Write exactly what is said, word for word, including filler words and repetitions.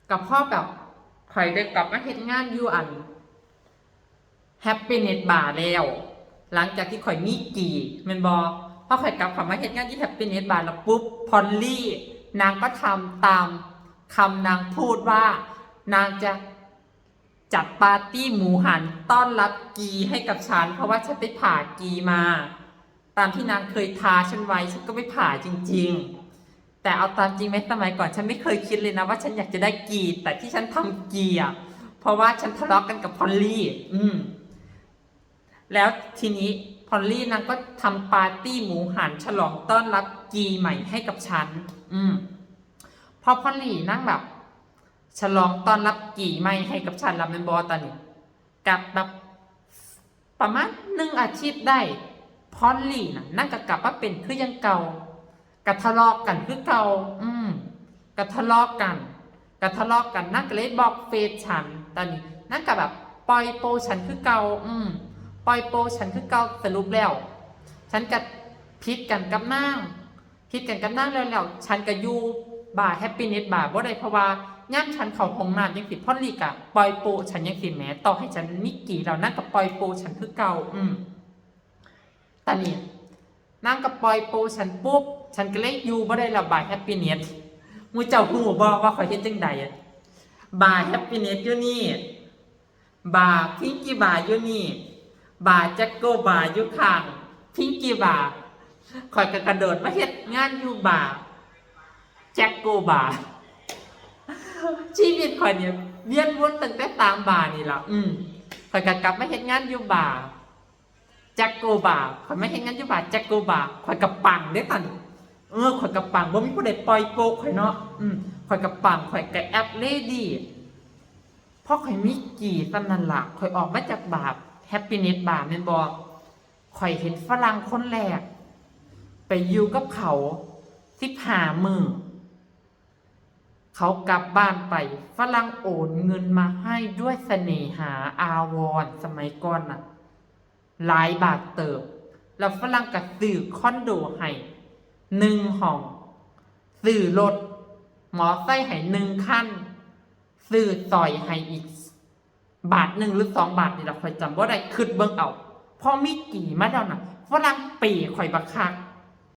ก็พอแบบข่อยได้กลับมาเฮ็ดงานอยู่อัน Happiness Bar แล้ว หลังจากที่ข่อยมีกี่แม่นบ่ พอข่อยกลับเข้ามาเฮ็ดงานที่ Happiness Bar แล้วปุ๊บ พอลลี่นางก็ทำตามคำนางพูดว่า นางจะจัดปาร์ตี้หมูหันต้อนรับกีให้กับฉัน เพราะว่าฉันไปผ่ากีมา ตามที่นางเคยท้าฉันไว้ ฉันก็ไปผ่าจริงๆ แต่เอาตามจริงไหม สมัยก่อนฉันไม่เคยคิดเลยนะว่าฉันอยากจะได้กี แต่ที่ฉันทำกีอะเพราะว่าฉันทะเลาะกันกับพอลลี่ อืม แล้วทีนี้พอลลี่นางก็ทำปาร์ตี้หมูหันฉลองต้อนรับกีใหม่ให้กับฉัน อืม พอพอลลี่นางแบบ ฉลองต้อนรับกีใหม่ให้กับฉันแล้วแม่นบ่ ตอนนี้กับแบบ ประมาณหนึ่งอาทิตย์ได้ พอลลี่น่ะนางก็กลับมาเป็นคือยังเก่า ก็ทะเลาะกันคือเก่า อืม ก็ทะเลาะกัน ก็ทะเลาะกัน นางก็เลยบล็อกเฟซฉัน ตอนนี้นางก็แบบปล่อยโปฉันคือเก่า อืม ปล่อยโปฉันคือเก่า สรุปแล้ว ฉันก็ผิดกันกับนาง ผิดกันกับนางแล้ว แล้วฉันก็อยู่บาร์ Happiness Bar บ่ได้ เพราะว่ายามฉันเข้าห้องน้ำจั่งซี้ พอลลี่ก็ปล่อยโปฉันจั่งซี้แหม ต่อให้ฉันมีกี่แล้วนางก็ปล่อยโปฉันคือเก่า อืม ตอนนี้นางก็ปล่อยโปฉันปุ๊บ ฉันก็เลยอยู่บ่ได้แล้วบาร์ Happiness หมู่เจ้าฮู้บ่ว่าข่อยเฮ็ดจั่งใด บาร์ Happiness อยู่นี่ บาร์ Pinky Bar อยู่นี่ บาร์ Jacko Bar อยู่ข้าง Pinky Bar ข่อยก็กระโดดมาเฮ็ดงานอยู่บาร์ Jacko Bar ชีวิตข่อยเนี่ยเวียนวนตั้งแต่สามบาร์นี่ล่ะ อืม ข่อยก็กลับมาเฮ็ดงานอยู่บาร์ Jacko Bar ข่อยมาเฮ็ดงานอยู่บาร์ Jacko Bar ข่อยก็ปังเด้ตอนนี้ เออ ข่อยก็ปัง บ่มีผู้ใดปล่อยโปข่อยเนาะ อืม ข่อยก็ปัง ข่อยก็แอปเลดี้ พอข่อยมีกี่ส่ำนั้นล่ะ ข่อยออกมาจากบาร์ Happiness Bar แม่นบ่ ข่อยเห็นฝรั่งคนแรก ไปอยู่กับเขาสิบห้ามื้อ เขากลับบ้านไป ฝรั่งโอนเงินมาให้ด้วยเสน่หาอาวรณ์ สมัยก่อนน่ะ หลายบาทเติบ แล้วฝรั่งก็ซื้อคอนโดให้หนึ่งห้อง ซื้อรถมอไซค์ให้หนึ่งคัน ซื้อสร้อยให้อีกบาทหนึ่งหรือสองบาทนี่ล่ะ ข่อยจำบ่ได้ คิดเบิ่งเอา พอมีกี่มาแล้วน่ะ ฝรั่งเปย์ข่อยบักคัก